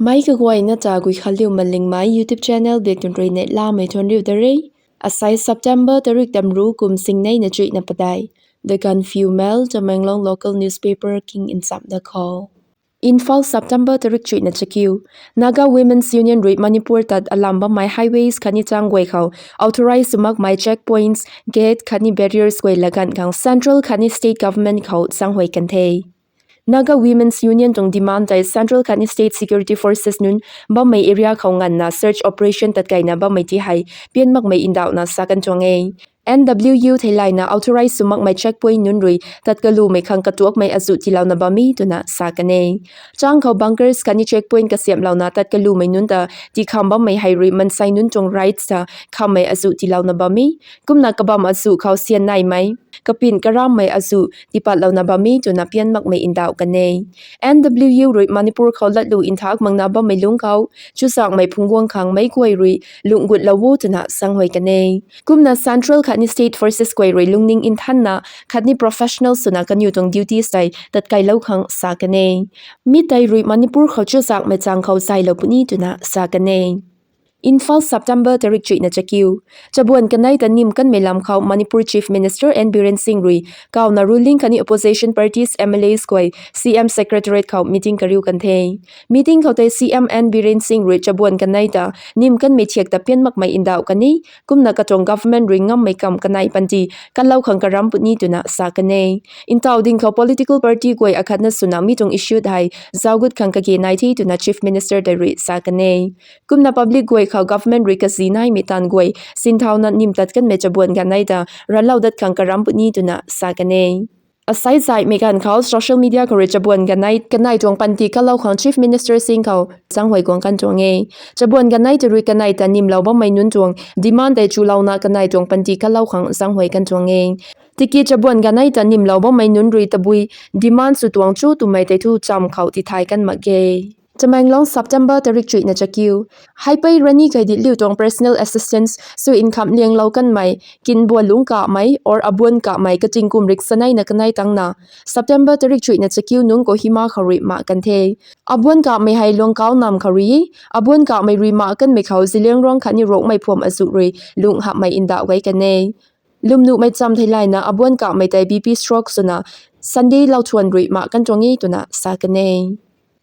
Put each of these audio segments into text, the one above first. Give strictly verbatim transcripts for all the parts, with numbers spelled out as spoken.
Meic kaguayna ta Guikhanliu Malingmei YouTube channel biak tun rui neihlamei thuanc riu da re. Asai September tarik tamru kum singneina chuihna padeih. The Gaanphiu Mail, Tamenglong local newspaper king nchamh da khou. Imphal, September tarik chuihna chakiu. Naga Women's Union rui Manipur tat alam bammei highways khatni chang guay khou authorized sw makmei checkpoints, gate khatni barriers guay laganv khang central khatni state government khou zaenghuay kan the. Naga Women's Union tuang demand tei central khatni state security forces nunc bammei area khou nganvna search operation tatkeina bammei ti hei pian makmei ndauhna sa kan tuang e. N W U theilayna authorized sw makmei checkpoint nunc rui tat kalumei khang katuakmei azuh tiilouna bam e twna sa kan e. Chang khou bunkers khatni checkpoint kasiamhlouna tat kalumei nunc ta tikham bammei hei rui mansei nunc tuang rights ta khammei azuh tiilouna bam e. Kumna kabam azuh khou syan naimei, kapin karammei azuh tiipatlouna bam e twna pian makmei ndauh kan e. N W U rui Manipur khou latlu nthak makna bammei lungc khou chuzaenghmei phungc guang khang meic guay rui lungh gutlou o twna zaenghuay kan e. Kumna central khatni state forces guay rui lungning nthanna khatni professional swna kaniw tuang duties tei tatkeilou khang sa kan e. Mi tei rui Manipur khou chuzaenghmei chang khou zaylou puni twna sa kan e. Imphal, September tarik chuihna chakiu. Chabuan kanei ta nim kanmei lam khou Manipur Chief Minister N Biren Singh rui kawna ruling khatni opposition parties M L As guay C M secretariat khou meeting kariu kan the. Meeting khou tei C M N Biren Singh rui chabuan kanei ta nim kanmei thiak ta pian makmei ndauh kan e. Kumna katuang government rui ngammei kam kanei panty kalou khang karam puni twna sa kan e. Ntauh ding khou political party guay akhatna swna mi tuang issue hei zauc gut khang kage nai the twna Chief Minister tei rui sa kan e. Kumna public guay khou government rui kazi naimei taanv guay sinthauna nim tat kanmei chabuan kanei ta ranlou dat khang karam puni twna sa kan e. Asai zaihmei ganv khou social media khou rui chabuan kanei, kanei tuang panty kalou khang Chief Minister Singh khou zaenghuay guang kan tuang e. Chabuan kanei ta rui kanei ta nimlou bammei nunc tuang demand tei chulouna kanei tuang panty kalou khang zaenghuay kan tuang e. Tiki chabuan kanei ta nimlou bammei nunc rui tabui demand sw tuang cho twmei tei thu cham khou tithay kan mak ge. Tamenglong, September tarik chuihna chakiu. Haipei Rani Gaidinliu tuang personal assistance sw nkham lianglou kanmei, kinbua lungc kahmei or abuan kahmei kating kum rik saneina kanei tangna September tarik chuihna chakiu nungc Kohima khou rui mak kan the. Abuan kahmei hei Luangkau nam khou rui e. Abuan kahmei rui mak kanmei khou Zeliangrong khatni Rongmei phuam azuh rui lungh hamhmei ndauh gay kan e. Lwmnuhmei cham theilayna abuan kahmei tei B P stroke swna Sunday lauthuan rui mak kan tuang e twna sa kan e.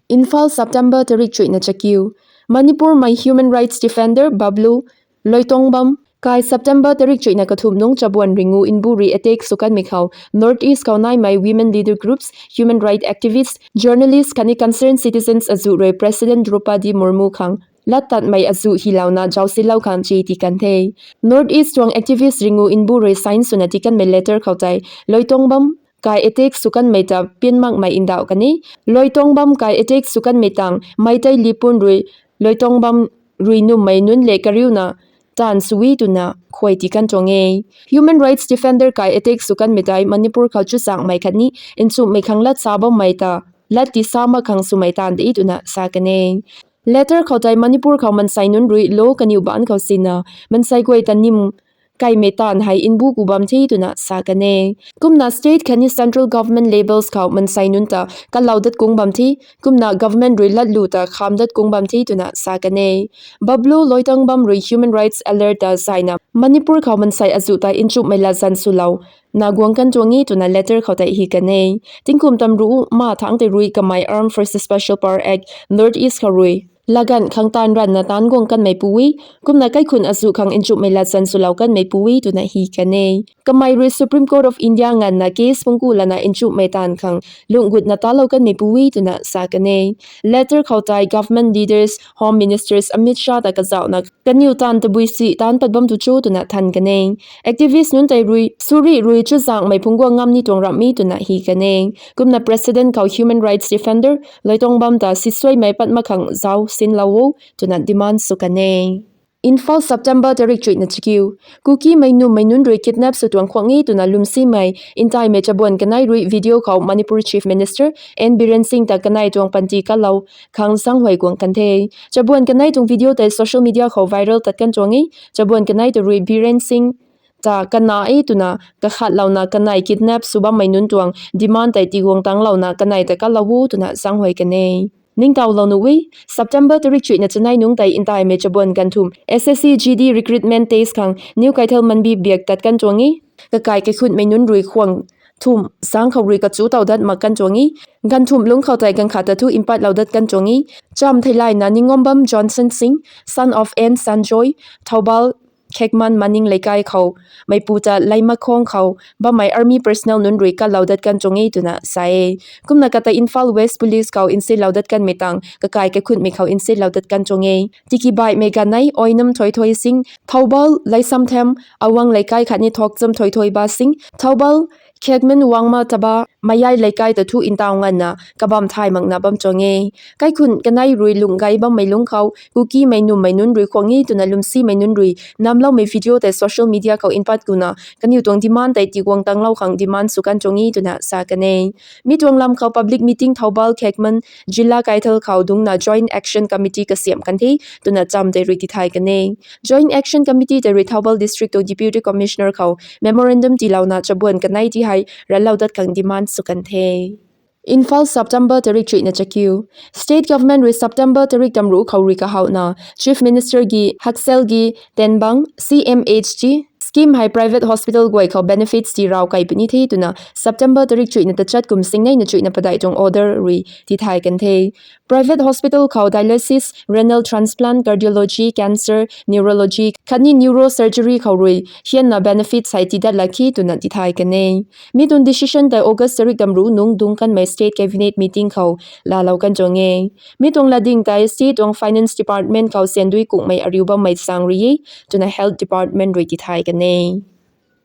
Imphal, September tarik chuihna chakiu. Manipur mei human rights defender Bablu Loitongbam kai September tarik chuihna kathumh nungc chabuan ringu nbu rui attack sw kanmei khou North East khou naimei women leader groups, human rights activists, journalists khatni concerned citizens azuh rui President Droupadi Murmu khang lat tatmei azuh hylouna zaucsilou khang che tii kan the. North East tuang activist ringu nbu rui sign swna tii kanmei letter khou tei Loitongbam kai attack sw kanmei ta pian makmei ndauh kan e. Loitongbam kai attack sw kanmei tang Meitei Lipun rui Loitongbam rui nummei nunc le kariuna taanv sw e twna khuay tii kan tuang e. Human rights defender kai attack sw kanmei tei Manipur khou chuzaenghmei khatni nchumhmei khang lat sa bammei ta lat tii sa mak khang swmei taanv de twna sa kan e. Letter khou tei Manipur khou mansei nunc rui law kaniw baanc khou sina mansei guay ta nim kaimei taanv hei nbu ku bam the twna sa kan e. Kumna state khatni central government levels khou mansei nunc ta kalou dat kung bam the. Kumna government rui latlu ta kham dat kung bam the twna sa kan e. Bablu Loitongbam rui human rights alert ta zayna Manipur khou mansei azuh ta nchumhmei latzan swlou na guang kan tuang e twna letter khou tei hi kan e. Tingkum tamru ma thangc tei rui kamei Armed Forces Special Power Act North East khou rui laganv khang taanv ranvna taanv guang kanmei pu e. Kumna kaikhun azuh khang nchumhmei latzan swlou kanmei pu e twna hi kan e. Kamei rui Supreme Court of India nganvna case pungku lana nchumhmei taanv khang lungh gutna talou kanmei pu e twna sa kan e. Letter khou tei government leaders, Home Ministers Amit Shah ta kazauhna kaniw taanv tabui si taanc pat bam tu cho twna than kan e. Activist nunc tei rui suri rui chuzaenghmei phungc guang ngam ni tuang ramh e twna hi kan e. Kumna President khou human rights defender Loitongbam ta sisuaimei pat mak khang zauc sinlou o twna demand sw kan e. Imphal, September tarik chuihna chakiu. Kukimei nummei nunc rui kidnap sw tuang khwang e twna lwmsimei ntaimei chabuan kanei rui video khou Manipur Chief Minister N Biren Singh ta kanei tuang panty kalou khang zaenghuay guang kan the. Chabuan kanei tuang video tei social media khou viral tat kan tuang e. Chabuan kanei ta rui Biren Singh ta kana e twna kakhatlouna kanei kidnap sw bammei nunc tuang demand tei tiguang tangclouna kanei ta kalou o twna zaenghuay kan e. Ningtowlou nuh e, September tarik chuihna chanei nungc tei ntaimei chabuan ganvthumh S S C G D recruitment test khang New Keithel Manbi biak tat kan tuang e. Kakai kaikhunhmei nunc rui khwang thumh zangc khou rui kachu tow dat mak kan tuang e. Ganvthumh lungc khou tei ganv khat ta thu mpatlou dat kan tuang e. Chamv theilayna Ningombam Johnson Singh, son of N Sanjoy, Thoubal Khekman Maning Leikai khou, meipu ta Leimakhong khou bammei army personnel nunc rui kalou dat kan tuang e twna sa e. Kumna kata Imphal West Police khou nsitlou dat kanmei tang kakai kaikhunhmei khou nsitlou dat kan tuang e. Tiki baihmei ganei Oinam Thoithoi Singh, Thoubal Leisamthem Awang Leikai khatni Thokcham Thoithoiba Singh, Thoubal Khekman Wangma Taba Mayai Leikai ta thu ntaw nganvna kabam thay makna bam tuang e. Kaikhunc kanei rui lungc gay bammei lungc khou Kukimei nummei nunc rui khwang e twna lwmsimei nunc rui namloumei video tei social media khou npat kuna kaniw tuang demand tei tiguang tanglou khang demand sw kan tuang e twna sa kan e. Mi tuang lam khou public meeting Thoubal Khekman, Jilla Keithel khou dungcna Joint Action Committee kasiamh kan the twna chamv tei rui tithay kan e. Joint Action Committee tei rui Thoubal District tuang Deputy Commissioner khou memorandum tiilouna chabuan kanei ti hei ranlou dat khang demand sw kan the. Imphal, September tarik chuihna chakiu. State Government rui September tarik tamruh khou rui kahowna Chief Minister gi Hksal gi Tengbang C M H G scheme hei private hospital guay khou benefits tii raw kai puni the twna September tarik chuihna tachat kum singneina chuihna padeih tuang order rui tithay kan the. Private hospital khou dialysis, renal transplant, cardiology, cancer, neurology khatni neurosurgery khou rui hianna benefits hei tiidat lak khe twna tithay kan e. Mi tuang decision tei August tarik tamruh nungc dungc kanmei State Cabinet meeting khou laalou kan tuang e. Mi tuang latding tei State tuang Finance Department khou sandui kungmei ariu bammei sang rui e twna Health Department rui tithay kan e.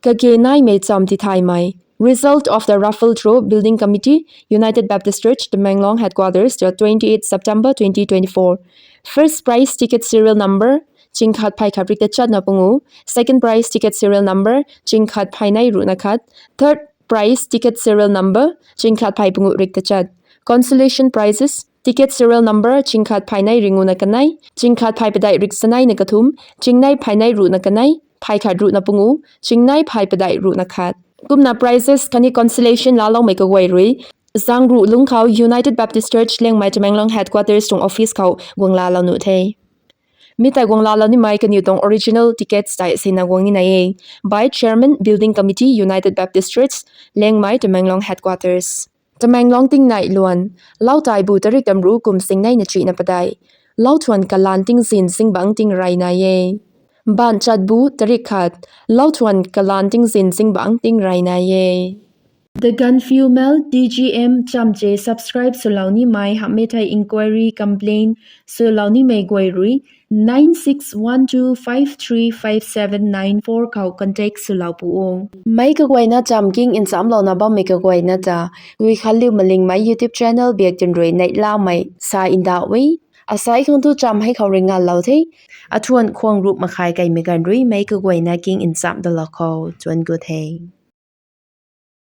Kage naimei chamv tithaymei. Result of the raffle draw, Building Committee, United Baptist Church, Tamenglong Headquarters, the twenty-eighth September twenty twenty-four. First prize ticket serial number chingkhat phay khat rik tachatna pungu. Second prize ticket serial number chingkhat phay nei ruhna khat. Third prize ticket serial number chingkhat phay pungu rik tachat. Consolation prizes, ticket serial number chingkhat phay nei ringuna kanei, chingkhat phay padeih rik saneina kathumh, chingnei phay nei ruhna kanei, phay khat ruhna pungu, chingnei phay padeih ruhna khat. Kumna prizes khatni consolation laaloumei kaguay rui zangruh lungc khou United Baptist Church Liangmei Tamenglong Headquarters tuang office khou guang laalou nuh the. Mi tei guang laalou nimei kaniw tuang original tickets tei sina guang ni nai e. By Chairman, Building Committee, United Baptist Church, Liangmei, Tamenglong Headquarters. Tamenglong tingnai luan. Lau taibu tarik tamruh kum singneina chuihna padeih. Lau thuan kalan tingzin zingbangc ting rey nai e. Baanv chatbu tarik khat. Lau thuan kalan tingzin zingbangc ting rey nai e. The Gaanphiu Mail, T G M, chamv subscribe swlou nimei hamhmei thei inquiry, complaint swlou nimei guay rui nine six one two five three five seven nine four khou contact swlou pu o. Meic kaguayna chamv king nchamclouna bammei kaguayna ta Guikhanliu Malingmei YouTube channel biak tin rui neihlamei sa ndauh e. Asai khang thu chamv hei khou rui nganlou the. Athuan khwang ruh makhai kaimei ganv rui meic kaguayna king nchamc dalou khou thuan gut the.